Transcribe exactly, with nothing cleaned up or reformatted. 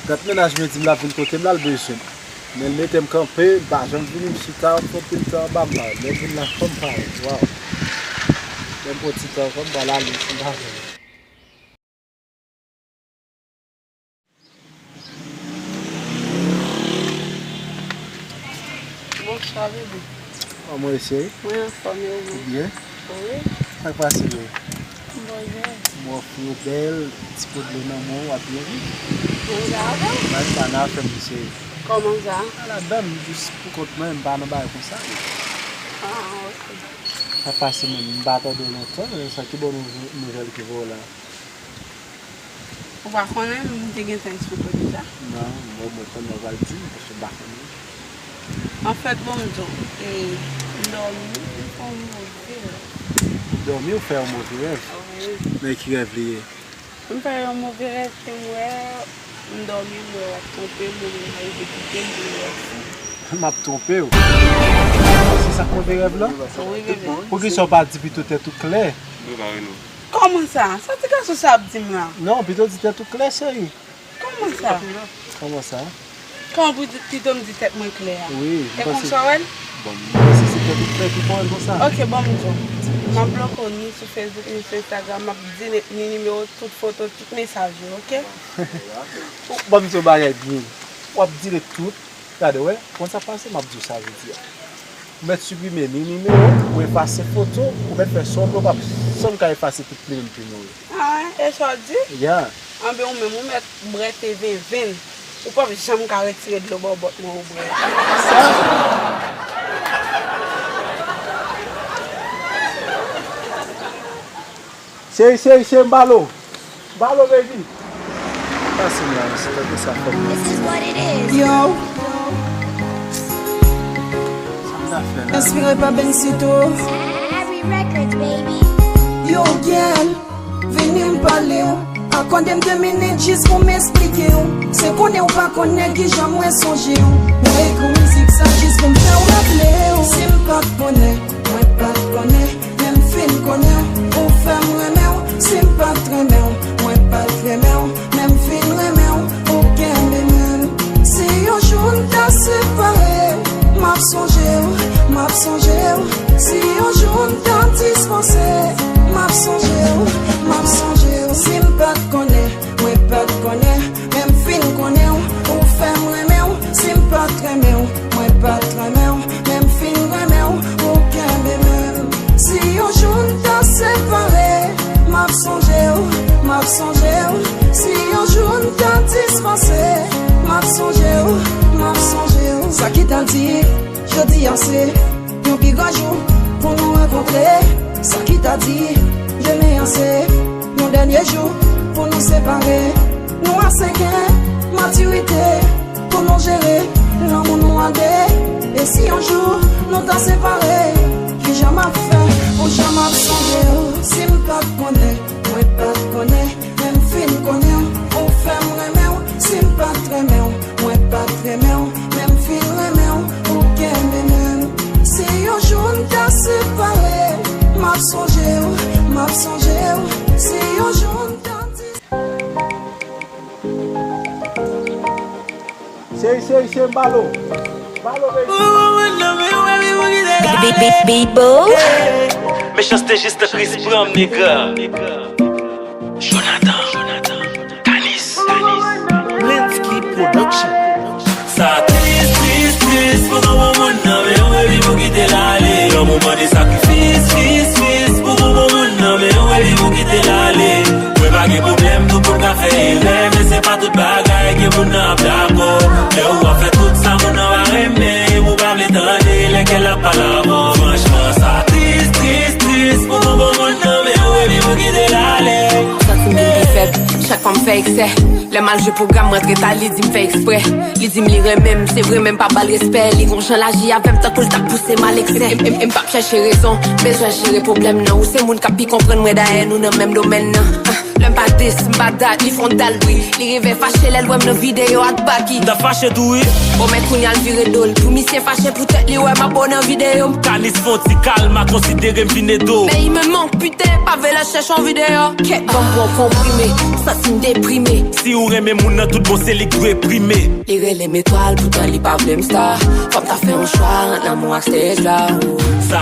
Dat mennaj mwen di m l ap vin kote m, l al bezwen m. Men l mete m kanpe, m pa janm vini, m chita, m fè anpil tan anba, m pa lè m vin la, fò m pale. Waw. Lè m pran ti tan ankò, m pral ale, m pa vini. Bonswa, bebe. Kòman w ye, cheri? Mwen anfòm, e ou menm? Ou byen? Wi. Sa k pase, bebe? M byen. M wè w bèl, ti po dlo nan men w, w ap byen wi. Mwen byen avè w? Mwen pa nan afè m, cheri. Kòman sa? Mwen ladan, m jis pou kont mwen, m pa nan bagay konsa. Ah, ok. Sa k pase menm, m pa tande w lontan, men sa ki bon nouv-, nouvèl ki voye w la? Ou pa konnen, m te gentan eksplike w deja. Non, bon, mwen konnen w pral di m, paske m pa konnen. Anfèt, bon, m di w, e, m dòmi, m fè yon move rèv. Ou dòmi, ou fè yon move rèv? Wi. Men ki rèv li ye? M fè yon move rèv ke m wè, m dòmi, m wè w ap twonpe m, ou menm w rive kite m, pou m resi. M ap twonpe w? Se sa k move rèv la? Wi, bebe. Poukisa w pa di pito tèt ou klè? Kòman sa? Sa ti gason sa ap di m la? Non, pito di tèt ou klè, cheri. Kòman sa? Kòman sa? Kòman pou di, pito m di tèt mwen klè a? Wi, e konsa w wè l? Bon, m panse se tèt ou klè ki fè w wè l konsa. Ok, bon, m di w. M ap bloke w ni sou Facebook, ni sou Instagram, m ap delete ni nimewo, tout foto, tout mesaj yo, ok? Bon, m di w bagay byen. W ap delete tout. Gade, wè, konn sa pase, m ap di w sa jodi a. Ou mèt siprime ni nimewo, ou efase foto, ou mèt fè sa w vle, ou p ap janm ka efase tout plim plim ou yo. Ah, e sa w di? Ya. Anben, ou menm, ou mèt bwè te venven. Ou p ap janm ka retire dlo bò bòt mwen ou bwè. Sa? Cheri, cheri, cheri, m ba l ou. M ba l ou, baby. Pase m la, mesye, tankou sa fè m. Yo. Sa m ta fè la? Enspire pa Bensito. Yo, gyèl, vini m pale w. Akòde m de minit jis pou m esplike w. Se konnen w pa konnen kijan mwen sonje w. Mwen ekri mizik sa jis pou m fè w raple w. Si m pa t konnen, mwen pa t konnen. Men m fin konnen w, ou fè m renmen w. Si m pa t renmen w, mwen pa t renmen w. Men m fin renmen w, ou kenbe men m. Si yon jou n ta separe, m ap sonje w, m ap sonje w. Si yon jou n ta dispanse, m ap sonje w, m ap sonje w. Si m pa t konnen, mwen pa t konnen. Men m fin konnen w, ou fè m renmen w. Si m pa t renmen w, mwen pa t renmen w. Men m fin renmen w, ou kenbe men m. Si yon jou n ta separe, m ap sonje w, m ap sonje w. Si yon jou n ta dispanse, m ap sonje w, m ap sonje w. Sa ki ta di, jodi a se yon pi gran jou pou nou rankontre. Sa ki ta di, demen an se yon dènye jou pou nou separe. Nou ase gen matirite pou nou jere lanmou nou a de. E si yon jou nou ta separe, kijan m ap fè pou janm ap sonje w? Si m pa t konnen, mwen pa t konnen, men m fin konnen w, ou fè m renmen w. Si m pa t renmen w, mwen pa t renmen w, men m fin renmen w, ou kenbe men m. Si yon jou n ta separe, m ap sonje w, m ap sonje w. Si yon jou n ta di Cheri, cheri, cheri, m ba l ou. M ba l ou, baby. Big, big, big, big boo. Mechanste jis nan Chris Brown, nègre. Jonathan, Jonathan, Tanis, Tanis. Lensky Production. Sa tris, tris, tris, pou gon bon moun nan men w, epi pou kite l ale. Yon moman de sakrifis, fis, fis, pou gon bon moun nan men w, epi pou kite l ale. Mwen pa gen pwoblèm, nou konn ka fè erè, men se pa tout bagay ke moun nan ap dakò. Lè ou ap fè tout sa moun nan pa renmen, epi ou pa vle tande lè kè l ap pale avè w. Franchman, sa tris, tris, tris, pou gon bon moun nan men w, epi pou kite l ale. Santi m vin pi fèb, chak fwa m fè eksè. Lè m al jwe pwogram, m rantre ta, li di m fè eksprè. Li di m li renmen m, se vre, men m pa ba l respè. Li gon jan l aji avè m, tankou l t ap pouse m al eksè. M, m, m, m p ap chèche rezon, bezwen jere pwoblèm nan. Ou se moun k ap pi konprann mwen, dayè nou nan menm domèn nan. Ah, lè m pa dis, m pa dat, li fè yon dal bri. Li rive fache lè l wè m nan videyo ak Baky. M ta fache tou wi. Bon, men kounye a l vire do l pou misye fache poutèt li wè m ap bo nan videyo m. Tanis fè yon ti kalma, konsidere m vin ede w. Men il me manque, putain, pa vle chèche yon videyo. Kèt, ban m pran konprime, m santi m deprime. Si ou renmen moun nan tout bon se li k dwe prime. Li rele m etwal poutan li pa vle m star. Fò m ta fè yon chwa ant lanmou ak stage la. Sa